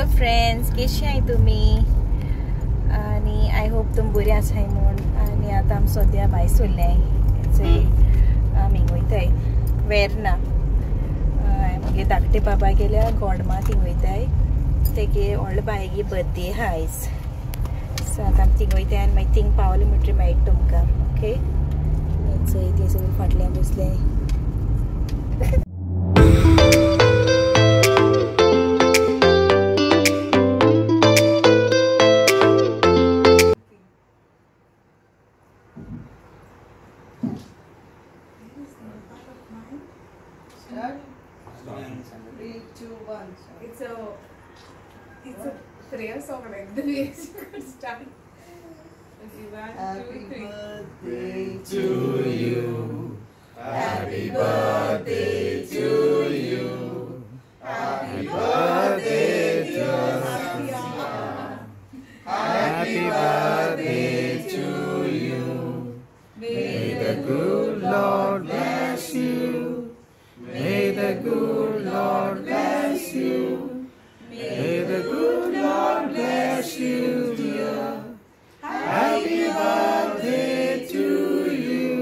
Hello friends, कशी आहाय तुमी? आनी I hope तुमी बरी आसाय म्हूण. आनी आतां आमी सद्या भायर सरल्याय, आमी वयताय वेर्ना. मागीर धाकटे बाबा गेल्या गोडमा थिंग वयताय, तेगे व्हडले बायगे बर्थडे आहा आयज. सो आतां आमी थिंग वयताय आनी मागीर थिंग पावले म्हणटरी मेळटा तुमकां. ओके, चोय ती सगळीं फाटल्यान बसले. Three, 2, 1. It's a prayer song, like the way you could start. Okay, 1, 2, 3. Happy birthday to you. Happy birthday to you. Happy birthday dear Satya. Happy birthday to you. May the good Lord bless you. May the good Lord bless you. May the good Lord bless you, dear. Happy birthday to you.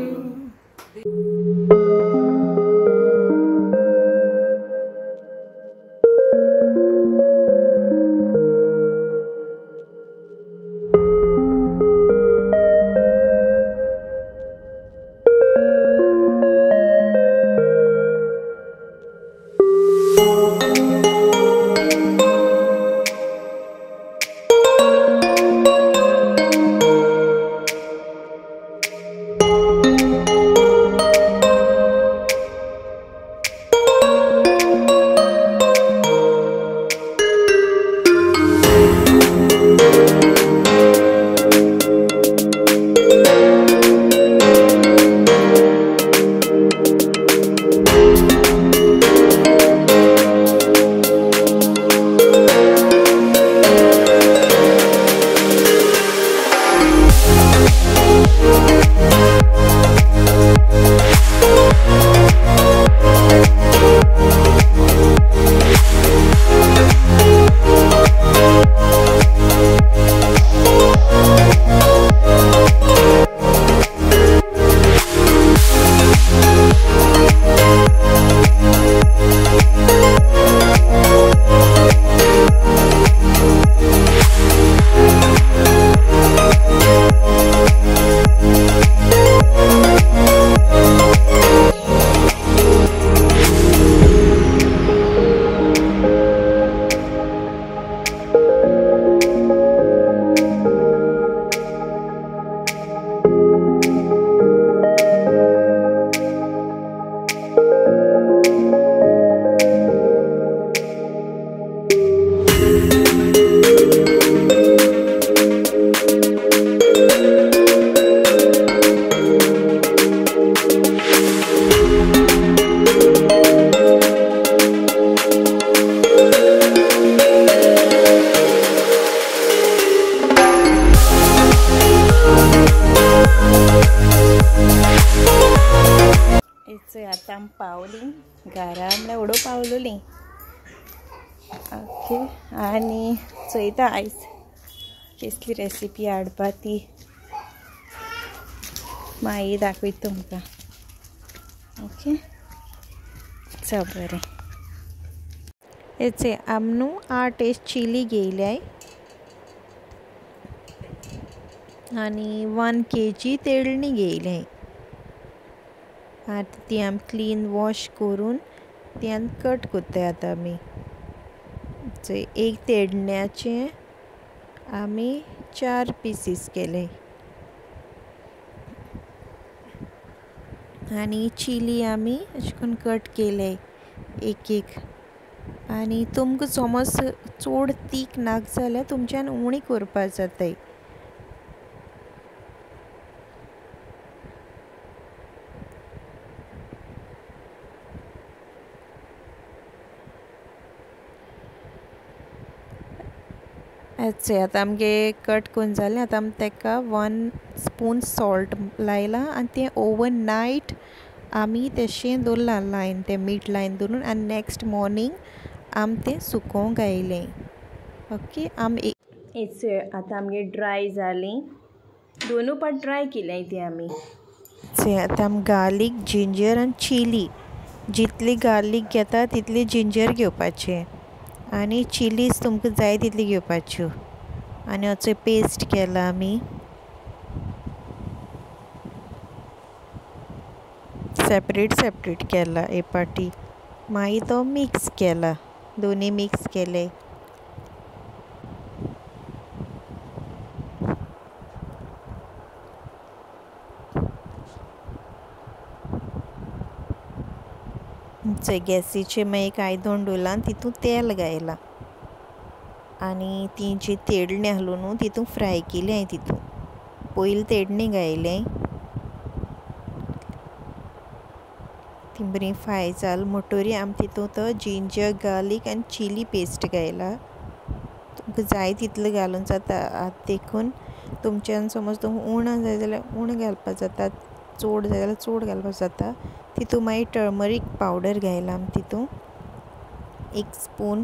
आतां आमी पावली घरा, म्हणल्यार उडो पावलोली. Okay, आनी चोयता आयज कसली recipe हाडपा ती मागीर दाखयता तुमकां. ओके, चल बरें. हेचे आमी न्हू 8 चिली घेयल्याय आनी 1 kg तेळणी घेयल्याय. आतां ती आमी क्लीन वॉश करून ती आमी कट करताय. आतां आमी एक तेडण्याचे आमी 4 पिसीस केले आनी चिली आमी अशें करून कट केले एक एक. आनी तुमकां समज चड तीख नाका जाल्यार तुमच्यान उणी करपाक जाताय. आतां आमगे कट करून जालें. आतां आमी ताका 1 स्पून सॉल्ट लायलां आनी तें ओवरनायट आमी तशें दवरलां लायन, तें मीठ लायन दवरून. आनी नेक्स्ट मॉर्निंग आमी तें सुकोवंक घायलें. ओके आमी आतां आमगे ड्राय जाली दोनू पाट ड्राय केल्याय ती आमी. आतां आमी गार्लीक जिंजर आनी चिली, जितली गार्लीक घेता तितली जिंजर घेवपाचें आनी चिलीज तुमकां जाय तितली घेवपाच्यो. आनी असो पेस्ट केला आमी सेपरेट सेपरेट केला एक पाटी, मागीर तो मिक्स केला, दोनी मिक्स केले. गॅसीचेर मागीर एक आयदन दवरलां तितूंत तेल घायलां आनी ती जी तेडणी आसलो न्हू तितूंत फ्राय केली हांवें. तितूंत पयलीं तेडणी घायलें, ती बरी फ्राय जाली म्हणटरी आमी तितूंत तो जिंजर गार्लीक आनी चिली पेस्ट घायला. तुमकां जाय तितलो घालूंक जाता. आतां देखून तुमच्यान समज तुमकां उणो जाय जाल्यार उणो घालपाक जाता, चड जाय जाल्यार चड घालपाक जाता. तितूंत मागीर टर्मरीक पावडर घायला आमी तितूंत एक स्पून,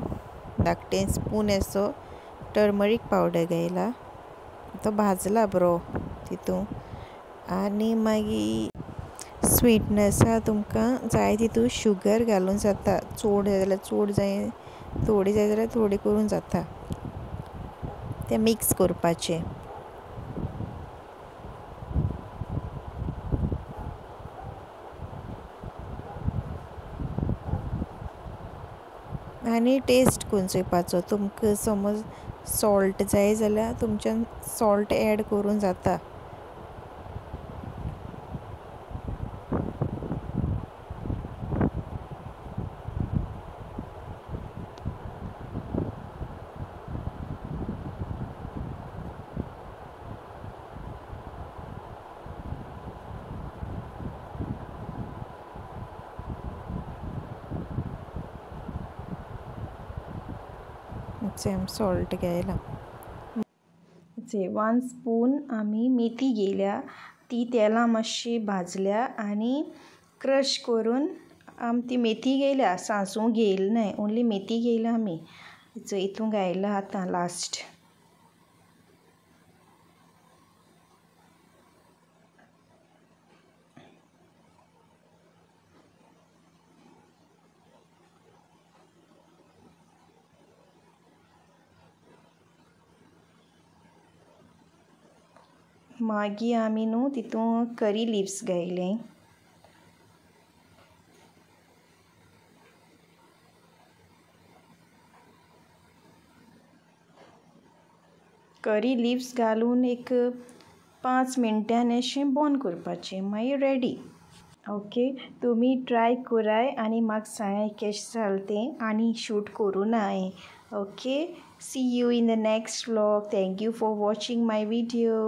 धाकटें स्पून असो टर्मरीक पावडर घायला. तो भाजला बरो तितूंत. आनी मागीर स्वीटनसा तुमकां जाय तितूंत शुगर घालूंक जाता, चड जाय जाल्यार चड जाय, थोडी जाय जाल्यार थोडी करूंक जाता. तें मिक्स करपाचें. आनी टेस्ट करून चोवपाचो, तुमकां समज सॉल्ट जाय जाल्यार तुमच्यान सॉल्ट एड करूंक जाता. आमी सॉल्ट घायला. 1 स्पून आमी मेथी घेयल्या, ती तेलां मातशी भाजल्या आनी क्रश करून आमी ती मेथी घेयल्या, सांसू घेयली न्हय, ओन्ली मेथी घेयल्या आमी. हितून घायला आतां लास्ट. मागीर आमी न्हू तितून करी लिव्स घायले. करी लिव्स घालून एक 5 मिनटान अशें बंद करपाचें, मागीर रेडी. ओके तुमी ट्राय कराय आनी म्हाका सांगाय केशें जालें तें, आनी शूट करूं ना हांवें. Okay, see you in the next vlog. Thank you for watching my video.